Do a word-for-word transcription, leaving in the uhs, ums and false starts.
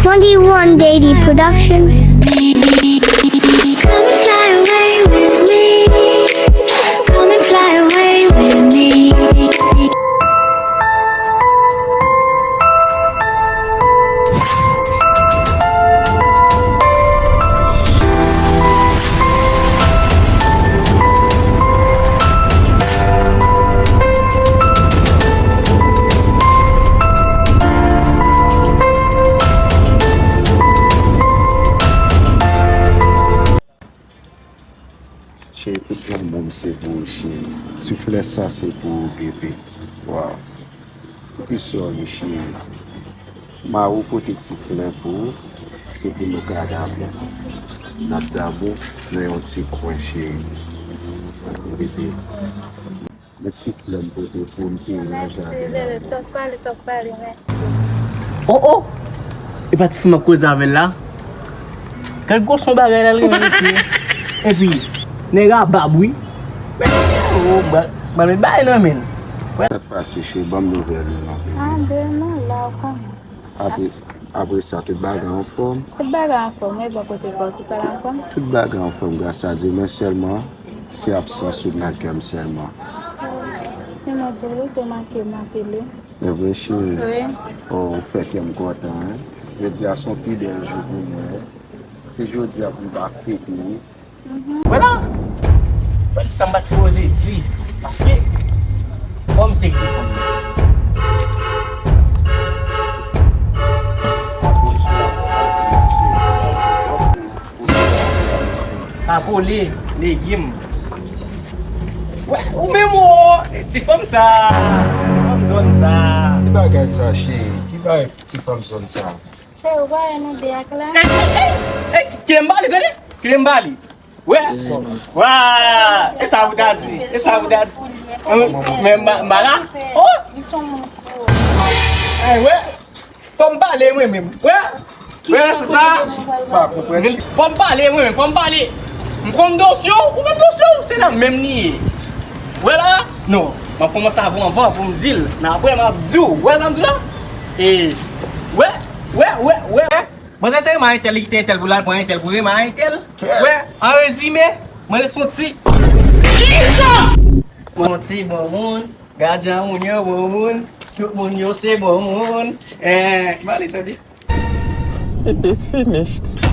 twenty-one Daily Production. Come and fly away with me. Come and fly away with me. Cheri, tout lanmou m se pou ou, cheri. Ti flè sa se pou ou, bebe. Waw. Pou kisa w ri, cheri? Mari w pote ti flè pou ou, se pou nou ka damou. N ap damou nan yon ti kwen, cheri. Bebe. Men ti flè m pote pou w, m te nan jaden an. Mèsi, bebe. Twòp pale, twòp pale, mèsi. Oh, oh! E pa ti fi m ap koze avè l la? Gad gwo son bagay la, l renmen mesye. Epi, nèg a bab, wi. Men, oh, ba, ba, men bay nan men. Sa k pase, cheri? Ban m nouvèl ou non, bebe. Ah, bebe, non, la, ou konnen. Apre, apre sa, tout bagay anfòm? Tout bagay anfòm, wi, bò kote pa w, tout bagay anfòm? Tout bagay anfòm, gras a Dye, men sèlman, se absans ou nan kè m sèlman. Men mwen di w, wi, te manke m anpil, wi. E vre, cheri? Wi. Oh, ou fè kè m kontan, en. Jodi a se yon pi bèl jou pou mwen. Se jodi a pou m ta fete, wi. Wè la, wè sa m pa t sipoze di, paske fò m sekre fanm nan. Pa kole, legim. Wè, ou menm, o, ti fanm sa, ti fanm zòn sa. Ki bagay sa, cheri? Ki bagay ti fanm zòn sa? Cheri, ou pa wè nou de ak la? Ey, ey, ey, ey, kile m pale, tande? Kile m pale. Wè. Wa! E sa ou ta di? E sa ou ta di? Men m pa la? Oh! Li se yon moun fou. Ey, wè. Fò m pale mwen menm. Wè. Wè, se sa. Pa konprann. Fò m pale mwen menm, fò m pale. M konn dosye w, ou konn dosye w, se nan menm li ye. Wè la? Non, m ap kòmanse avè w anvan pou m di l. Men apre, m ap di w. Wè sa m di w la? E, wè, wè, wè, wè. Manzè te renmen entèl, li kite entèl pou l al pran entèl pou renmen entèl. Wè, an rezime, mwen se yon ti. Kisa? Mwen se yon ti bon moun, gad jan moun yo bon moun, tout moun yo se bon moun. Eh, m ale tande. It is finished.